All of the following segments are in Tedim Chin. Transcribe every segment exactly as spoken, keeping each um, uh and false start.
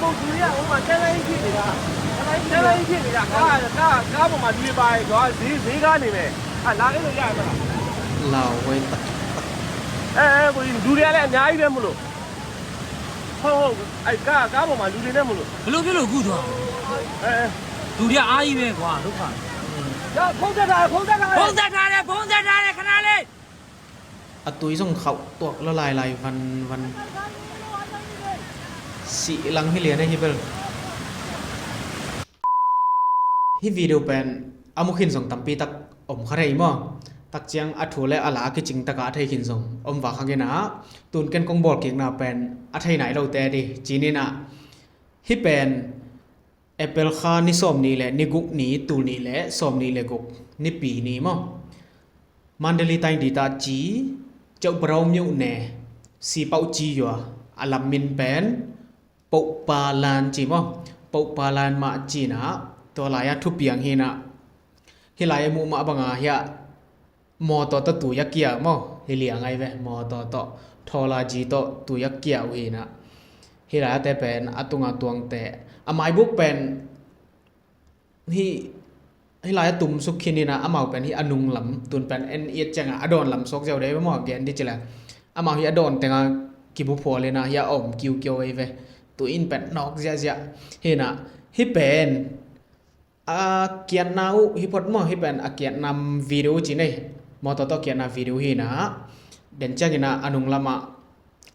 မဟုတ်ဘူးဗျာ၊ ဟိုမှာ တန်းလမ်းကြီးဖြစ်နေတာ၊ တန်းလမ်းကြီးဖြစ်နေတာ၊ ကား၊ ကား၊ ကားပေါ်မှာ လူတွေပါတယ်၊ ကွာ၊ ဈေး၊ ဈေးကားနေမယ်။ အာ၊ လာခဲ့လို့ရမလား။ လောက်ဝဲတ အဲ၊ အဲ၊ ကိုကြီး၊ လူတွေကလည်း အများကြီးပဲမို့လို့။ ဟုတ်၊ ဟုတ်၊ အဲ၊ ကား၊ ကားပေါ်မှာ လူတွေနဲ့မို့လို့။ ဘယ်လိုဖြစ်လို့ အခုသွား။ အဲ၊ အဲ၊ လူတွေက အားကြီးပဲကွာ၊ ဒုက္ခ။ ရ၊ ဖုန်းဆက်ထားတယ်၊ ဖုန်းဆက်ထားတယ်၊ ဖုန်းဆက်ထားတယ်၊ ဖုန်းဆက်ထားတယ်၊ ခဏလေး။ A tui zong khauh tuak lo lailai vanvan. Sih lang hi lian e hi bel. Hih video pen a mu khin zong tampi tak om kha thei maw? Tak ciang a thu le a la a kicing takah a thei khin zong om va kha khin a, tun ken kong bawl kikna pen a thei nai lote a dih ci-in ah, hih pen April kha ni sawm nih le ni guk ni, tul nih le sawm nih le guk, Nipi ni maw? Mandalay taing dita ci, Ceuh Parau myuh ne, Sipauh ci yua, a lam min pen Pohpalan ci maw? Pohpalan mah ci-in ah, tua lai-a thupiang hi-in ah, hih lai-a muh mah banga hiah mawtaw tawh tui a kia maw? Hi liang ai ve, mawtaw tawh, thawlaji tawh tui a kia uh hi-in ah, hih lai-ate pen a tunga tuangte, a maibuk pen hih, hih lai-a tumsuk khin hi-in ah, amau pen hih a nunglam, tun pen en i et ciangah a dawn lam suak ziau dei ve maw, a gen dih ci leh. Amau hih a dawn tengah kibuphual hi-in ah, hih a om kiukiu ei ve. Tui in pen nawk ziahziah hi-in ah, hih pen a kiatna uh hi phot maw, hih pen a kiatna video ci nei. Mawtaw tawh kiatna video hi-in ah, den ciangin ah a nunglamah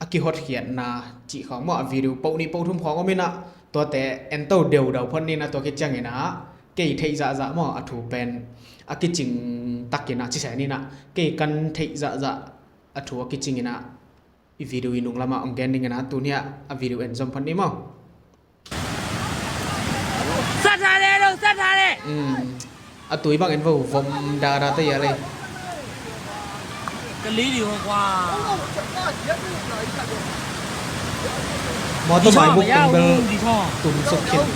a kihotkhiatna cih khawng maw, a video poh nih poh thum khawng om in ah, tuate ento deudau phot ni-in ah, tua khit ciangin ah kei theih zahzah maw, a thu pen a kicing takin ah, cisen in ah, kei kan theih zahzah a thu a kicing in ah, i video i nunglamah hong gen ning in ah, tuni-ah a video en zom phot ni maw. Sat hale lo, sat hale. A tui bang en vo, vom dada te ya le. Ka li li ho kwa. Mawtaw maibuk teng bel tumsuk khin.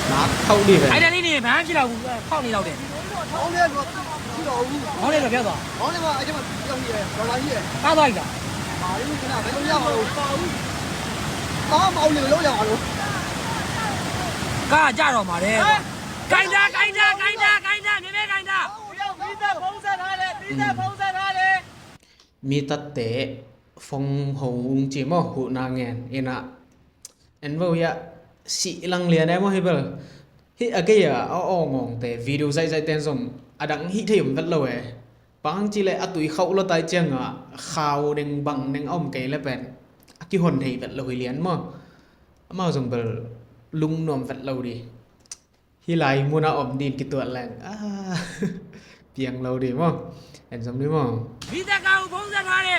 Nak khauh dih ve. Ai, dah ni, ni, bang, ci lau, khauh ni lau deh. ခေါင်းထဲကပြောသွားခေါင်းထဲကပြောသွားခေါင်းထဲမှာအဲ့ထဲမှာပြောပြီးရယ်ဒေါ်လာကြီးရယ်သားသွားပြီလားဘာလို့လဲဘယ်လိုရပါလို့ဘာမှမအောင်နေလို့ရပါလို့ကားကြတော့မှာတဲ့ကိုင်းတာကိုင်းတာကိုင်းတာကိုင်းတာမြဲမြဲကိုင်းတာပြီးတော့ပြီးသက်ဖုံးဆက်ထားတယ်ပြီးသက်ဖုံးဆက်ထားတယ် Mi tatte fong ho ung ci maw, huhna ngen in ah, en vo hiah sih lang lian e maw hi bel. Hih a gei-a a awngawngte video zaihzaihte in zong a dang hih thei om vet lo e. Bang hang ci leh a tui khauh lua tai ciangah khau ding bang ding a om kei le pen a kihon thei vet lo hi lian maw. Amau zong bel lungnuam vet lo dih. Hih lai munah om ding kituat leng ah, piang lo ding maw? En zom ding maw? Visa ka u phone sa tha le.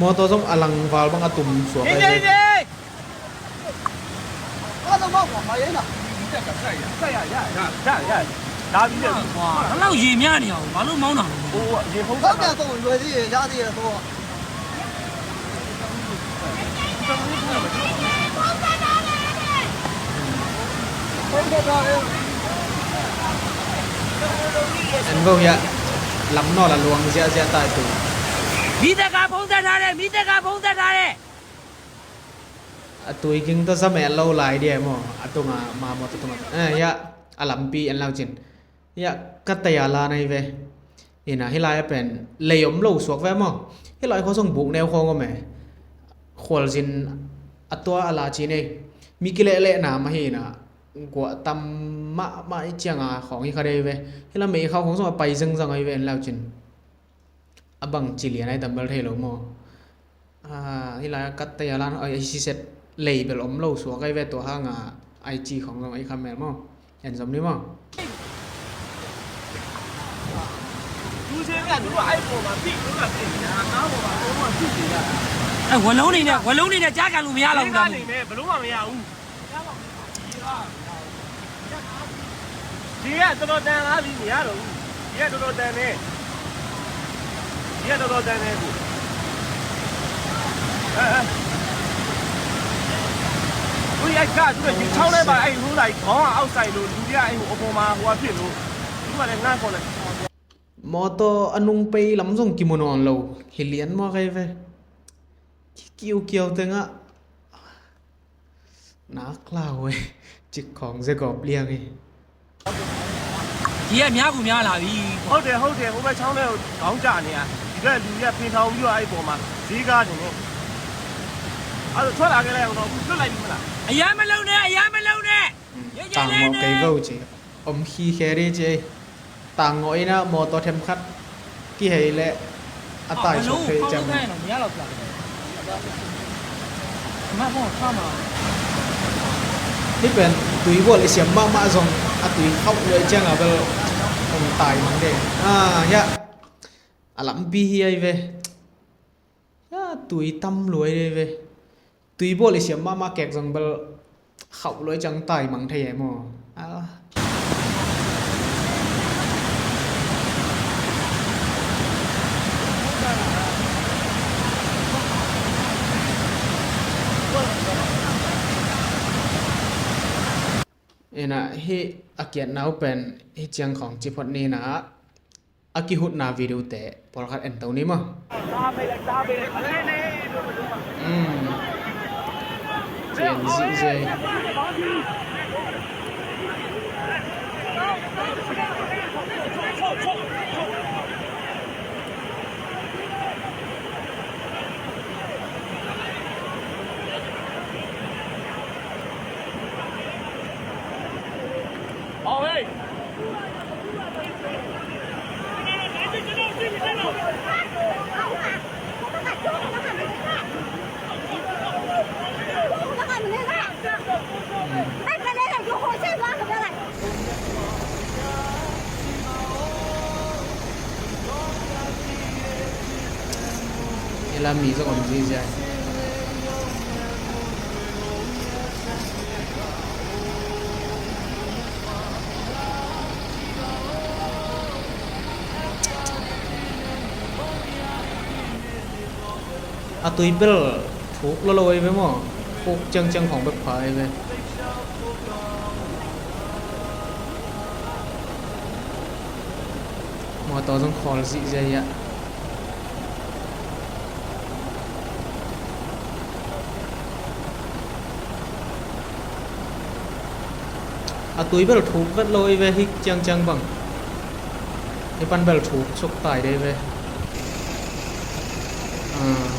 Mawtaw zong a langval bang a tum suak ai ve. 哇，那ရေများနေအောင်ဘာလို့မောင်းတာလဲ။ ဟိုရေဖုံးဆက်တာ။ ဟုတ်တယ် အကုန်လွယ်သေးတယ် ရသေးတယ် အကုန်။ En vo hiah lam nawl a luang ziahziah ta tu. မီးသက်ကါဖုံးဆက်ထားတယ် မီးသက်ကါဖုံးဆက်ထားတယ်။ A tui ging tawh za meh lo lai dia maw? A tunga, ma maw, a tunga. Eh, hiah a lampi en lo cin. Hiah ka tei a la nei ve. Ina, hih lai a pen lei om lo suak ve maw? Hih lai khua zong buk neu khawng om e. Khualzin a tua a la cin ei. Mi kilehlehna mah hi ina. Guah tam mahmah i cianga khawng hi kha dei ve. Hih la mei khau khawng zong a pai zengzang ei ve en lo cin. A bang ci lian ai tambal thei lo maw? Ah, hih lai a kat tei a lan ai siset lei bel om lo suak ai ve tua hanga ai ci khawng zong ai kha mel maw? En zom ni maw? Ai, ဝလုံးနေနဲ့ ဝလုံးနေနဲ့ ကြားခံလို့မရတော့ဘူးလား။ ဘယ်လိုမှမရဘူး။ ရေကတော်တော်တန်လာပြီ မရတော့ဘူး။ ရေကတော်တော်တန်နေ။ ရေကတော်တော်တန်နေကို။ အဲအဲ။ ဟိုရိုက်ကသူကရေချောင်းထဲမှာအဲ့ဟိုလိုက်ခေါင်းကအောက်ဆိုင်လို့လူတွေကအဲ့ဟိုအပေါ်မှာဟိုအဖြစ်လို့။ Mawtaw a nung pei lam zong kimu nawn lo. Hi lian maw kei ve. Kikiukiau tengah nak lau e. Cik khawng ze gawp liang hi. ဒီကများကိုများလာပြီ။ ဟုတ်တယ် ဟုတ်တယ်။ ဟိုဘက်ချောင်းထဲကိုခေါင်းကျနေရ။ ဒီဘက်လူတွေကဖေထောင်ပြီးတော့ အဲ့ပေါ်မှာဈေးကားနေနေ။ အဲ့တော့ထွက်လာခဲ့လိုက်အောင်တော့။ အခုလွတ်လိုက်ပြီမလား။ အရမ်းမလုပ်နဲ့ အရမ်းမလုပ်နဲ့။ Tang maw kei vo ci. Om khi khe ri ci. Tang ngawh ina mawtaw them khat kihei leh a tai suak thei ciang. Hih pen tui bual i siam mahmah zong a tui khauh luai ciang a bel hong tai mang ding. Ah, hiah a lampi hi ai ve. Hiah tui tam luai dei ve. Tui bual i siam mahmah kek zong bel khauh luai ciang tai mang thei e maw? Ah. Ina hih a kiatna uh pen hih ciang khawng ci phot ni na. A kihutna video te pawlkhat en to ni maw? Ci en zihziah. Ila mi zong om zihziah. A tui bel thuk lolo ei ve maw? Thuk ciangciang khawng bek pha ei ve. Mawtaw zong khawl zihziah hiah. A tui bel thuk vet lo ei ve hih ciangciang bang. Hih pan bel thuk suk tai dei ve. Ah.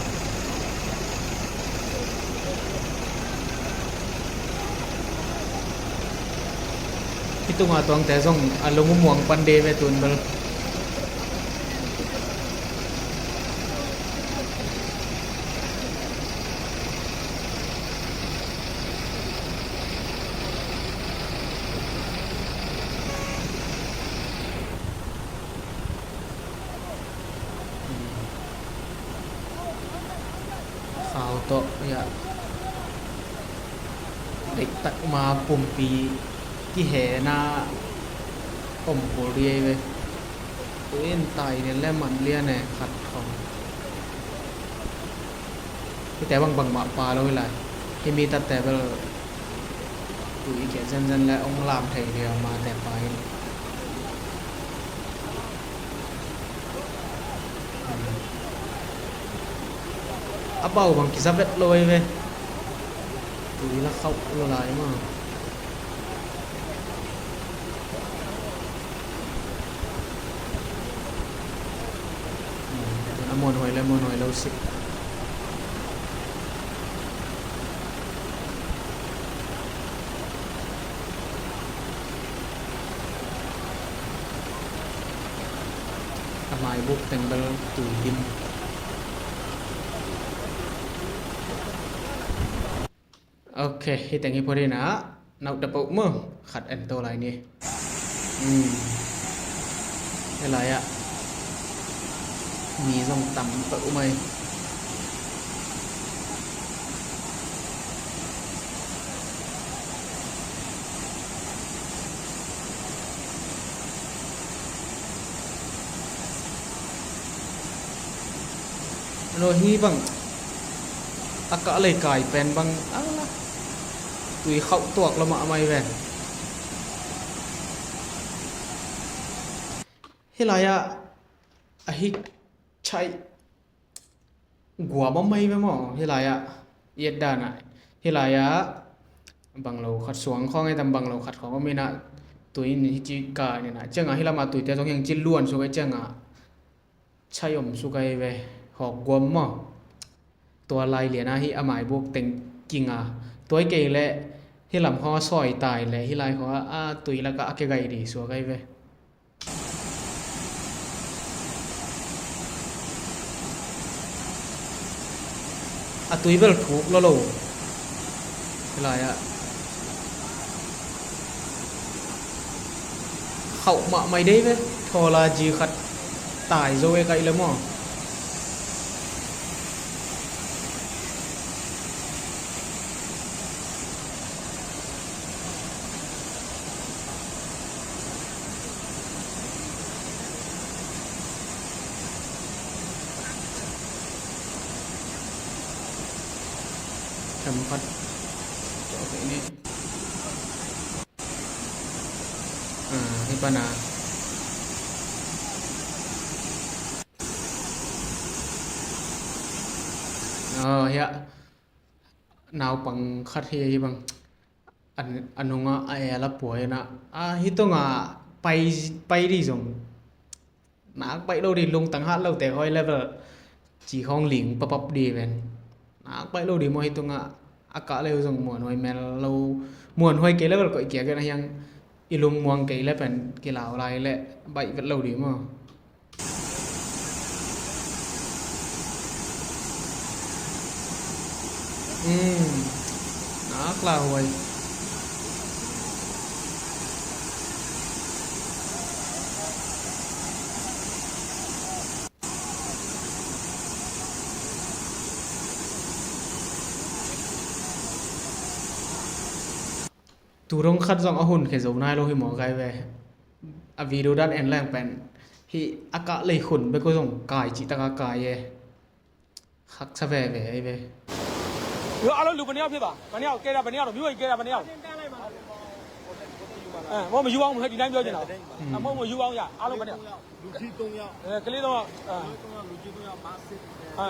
Hih tunga tuangte zong a lung uh muang pan dei ve tun bel. Khau tawh hiah deihtak ma pumpi kihena om kul dih ei ve. Tui in tai lian le man lian e khat khawng. Hihte bang bangmah pha lo hi lai. Hih mi tatte bel tui i kiat zenzen le hong lam thei ding a, mate pha in. A pau bang kiza vet lo ei ve. Tui la khauh lo lai maw. A muanhuai le muanhuai lo sih. A maibuk teng bel tui dim. Ok, hih teng hi phot hi na, nauhta peuh maw, khat en to lai ni. Hmm. Hih lai ah mi zong tam peuh mai. Lo hi bang a kah lei kai pen bang a tui khauh tuak lo mahmah hi ven. Hih lai-ah a hih chaih guam om mai ve maw? Hih lai-ah i et dan ah, hih lai-ah banglo khat suang khawng e tam, banglo khat khawng om inah, tui in hih ci ka inah, ciangah hih lamah tuite zong hiang ci luan suk e, ciangah chaih om suk ahi ve, hawk guam maw? Tua lai lianah hih a maibuk teng kinga, tua hi kei leh hih lam khawng a sawi tai leh hih lai khawng a tui lakah a kegai di suak ahi ve. A tui bel thuk lolo. Hih lai-ah khauh mahmah dei ve. Thawl a zi khat tai zo e kaih le maw. Themkhat cawh kei ni. Ah, hih pana. Oh, hiah naupang khat hi, hih bang. A, a nungah a el a puai inah, a, hih tungah pai, pai dih zong nak baih lo dih, lungtang hat lote hawi level ci khawng ling papap dih ven. Nak baih lo dih maw, hih tungah a kah leu zong muanhuai mel lo, muanhuai kei level koih kia kena hiang i lungmuang kei le pen kilau lai le baih vet lo dih maw. Nak lauhuai. Tu dong khat zong a hun khia zo nai lo hi maw kai ve. A video dan en leng pen hih a kah lei hun bek uh zong kai cih taka kai e. Haksa veve ahi ve. အားလုံးလူဘယ်နှစ်ယောက်ဖြစ်ပါ။ ဘယ်နှစ်ယောက်။ ကဲတာဘယ်နှစ်ယောက်တော့ မျိုးကြီးကဲတာဘယ်နှစ်ယောက်။ အဲ မဟုတ်မယူအောင် မဟုတ်ဒီတိုင်းပြောချင်တာ။ အမဟုတ်မယူအောင်ရ။ အားလုံးဘယ်နှစ်ယောက်။ လူကြီးသုံးယောက်။ အဲ ကလေးသုံးယောက်။ အဲ လူကြီးသုံးယောက်။ မဆစ်။ အဲ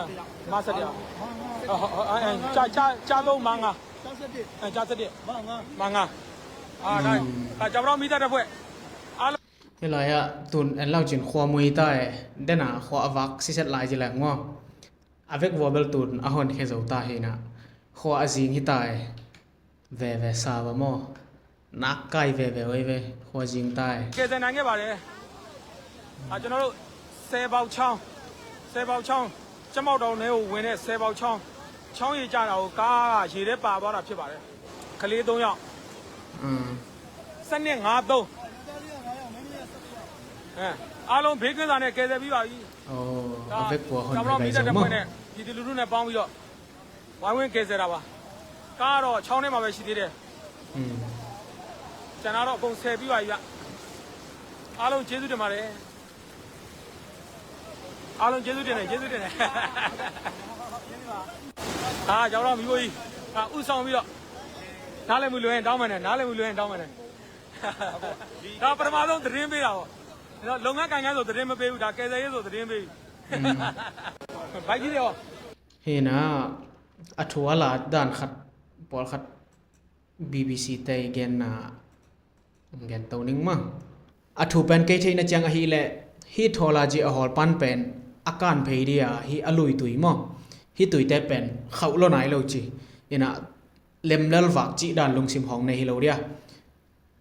မဆစ်တရား။ အဲ အဲ အဲ ကျား ကျား ကျားသုံး မငါး။ ကျားစက်တစ်။ အဲ ကျားစက်တစ်။ မငါး။ မငါး။ အာ ဒါ။ အဲ ကျွန်တော်မိသားတပ်ဖွဲ့။ အားလုံး။ Hih lai-ah tun en lo cin khua mui ta e. Dena khua a vak siset lai ci leng maw. A vek vua bel tun a hon khia zo ta hi inah. Khua a zing hi ta e. Veve sa va maw. Nak kai veve oi ve. Khua zing ta e. ကယ်ဆယ်နိုင်ခဲ့ပါတယ်။ အာ ကျွန်တော်တို့ ဆယ်ပေါင်ချောင်း၊ ဆယ်ပေါင်ချောင်း၊ ကြက်မောက်တောင်ထဲကိုဝင်တဲ့ ဆယ်ပေါင်ချောင်း၊ ချောင်းရေကျတာကို ကားကရေထဲပါသွားတာဖြစ်ပါတယ်။ ကလေးသုံးယောက်။ อืม။ စနစ်ငါးသုံး။ အဲ အားလုံး ဘေးကင်းစွာနဲ့ ကယ်ဆယ်ပြီးပါပြီ။ ဒါ အဘက်ပေါ်ဟွန် ကျွန်တော်တို့ မီးသတ်တပ်ဖွဲ့နဲ့ ပြည်သူလူထုနဲ့ ပေါင်းပြီးတော့ ဝိုင်းဝန်းကယ်ဆယ်တာပါ။ ကားကတော့ ချောင်းထဲမှာပဲ ရှိသေးတယ်။ อืม။ ကျွန်တော်တို့ အကုန်ဆယ်ပြီးပါပြီဗျ။ အားလုံး ကျေးဇူးတင်ပါတယ်။ အားလုံး ကျေးဇူးတင်တယ်။ ကျေးဇူးတင်တယ်။ အာ ကျွန်တော်တို့ မီးဖိုးကြီး အာ ဦးဆောင်ပြီးတော့ နားလည်မှုလွဲရင် တောင်းပန်တယ်။ နားလည်မှုလွဲရင် တောင်းပန်တယ်။ ဒါ ပထမဆုံး သတင်းပေးတာပေါ့။ ကျွန်တော် လုပ်ငန်းကိုင်ငန်းဆို သတင်းမပေးဘူး။ ဒါ ကယ်ဆယ်ရေးဆို သတင်းပေးပြီ။ อืม။ ဘိုက်ကြီးတွေရော။ Hi na, a thu a la dan khat, pawlkhat, B B C te i genna gen to ning maw. A thu pen kei theihna ciang ahih leh, hih thawla ci a hawl pan pen a kan phei dia, hih a lui tui maw. Hih tuite pen khauh lo nai lo ci. Inah lemlel vak cih dan lungsim hawng nei hi lo dia.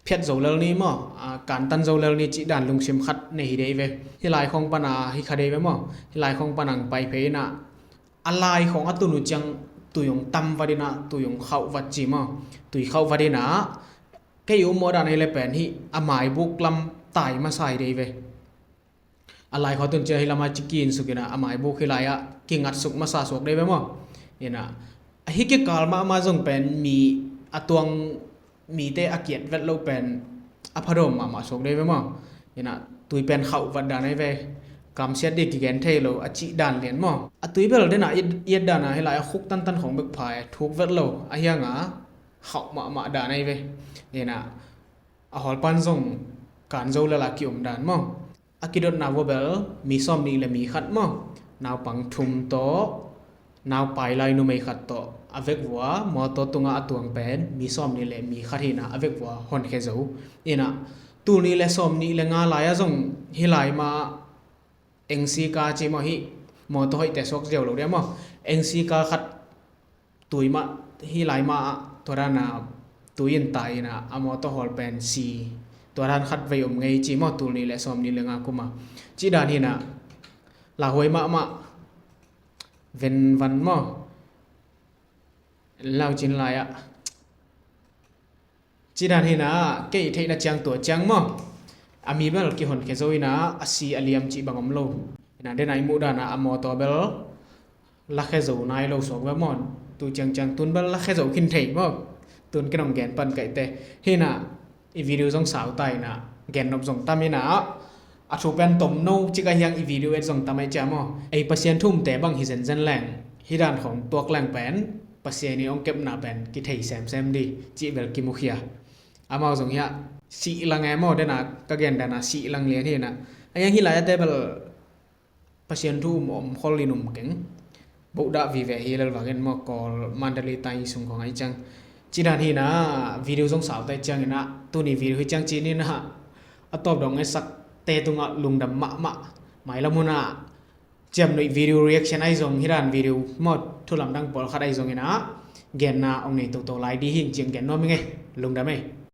Phiat zo lel ni maw, a, kantan zo lel ni cih dan lungsim khat nei hi dei ve. Hih lai khawng pana hi kha dei ve maw. Hih lai khawng pana ang pai phei inah a lai khawng a tun uh ciang tui hong tam vat inah, tui hong khauh vat ci maw. Tui khauh vat inah kei um mawh dan ei le pen hih a maibuk lam tai masa hi dei ve. A lai khawng tun ciang hih lamah ci ki-in suk inah a maibuk hih lai-ah kingat suk masa suak dei ve maw. Inah a hih kikal mahmah zong pen mi a tuang mite a kiat vet lo pen a phadawm mahmah suak dei ve maw. Inah tui pen khauh vat dan ei ve. Kamsiat dih kigen thei lo a cih dan lian maw. A tui bel denah i et dan a hih lai a khuk tantan khawng bek pha e, thuk vet lo a hiang a khauh mahmah dan ei ve. Inah a hawl pan zong kan zo lel a ki-um dan maw. a kidotna vua bel mi sawm nih le mi khat maw, naupang thum tawh, naupai lai numei khat tawh a vek vua mawtaw tungah a tuang pen mi sawm nih le mi khat hi-in ah a vek vua honkhia zo. In ah tul nih le sawm nih le nga lai-ah zong hih lai mah engsi ka ci maw, hih mawtaw hoihte suak ziau lo dia maw, engsi ka khat tui mah, hih lai mah ah tua dan a tui in tai in ah a mawtaw hawl pen si, tua dan khat vei om ngei ci maw, tul nih le sawm nih le nga kum a. Cih dan hi-in ah lauhuai mahmah, venvan maw, laucin lai-ah cih dan hi-in ah, kei theihna ciang tua ciang maw, a mi bel kihonkhia zo in ah a si a liam cih bang om lo. In ah den a i muh dan ah a mawtaw bel lakhia zo nai lo suak ve maw. Tu ciangciang tun bel lakhia zo khin thei maw. Tun ken hong gen pan kaihte. Hi-in ah i video zong sau ta in ah, gennop zong tam in ah, a thu pen tomno cik a hiang i video et zong tam aih cia maw. Ei Pasian thu umte bang hi zenzen leng, hih dan khawng tuak leng pen Pasian in hong kepna pen kithei semsem dih cih bel kimukhia. Amau zong hiah sih lang e maw, den a ka gen dan a sih lang lian hi-in ah, a hiang hih lai-ate bel Pasian thu um om khol in um keng. Bohdah vive hi lel vangin maw, Kawl Mandalay tai sung khawng aih ciang. Cih dan hi-in ah video zong sau tai ciangin ah, tuni video hi ciang ci-in ah, a tawp dong e sakte tungah lungdam mahmah. Mailam hun ah ciamnuih video reaction ahi zong, hih dan video maw, thu lamdang pawlkhat ahi zongin ah genna hong nei toto lai dih hi-ing ci-in gen nuam hi ing ei. Lungdam ei.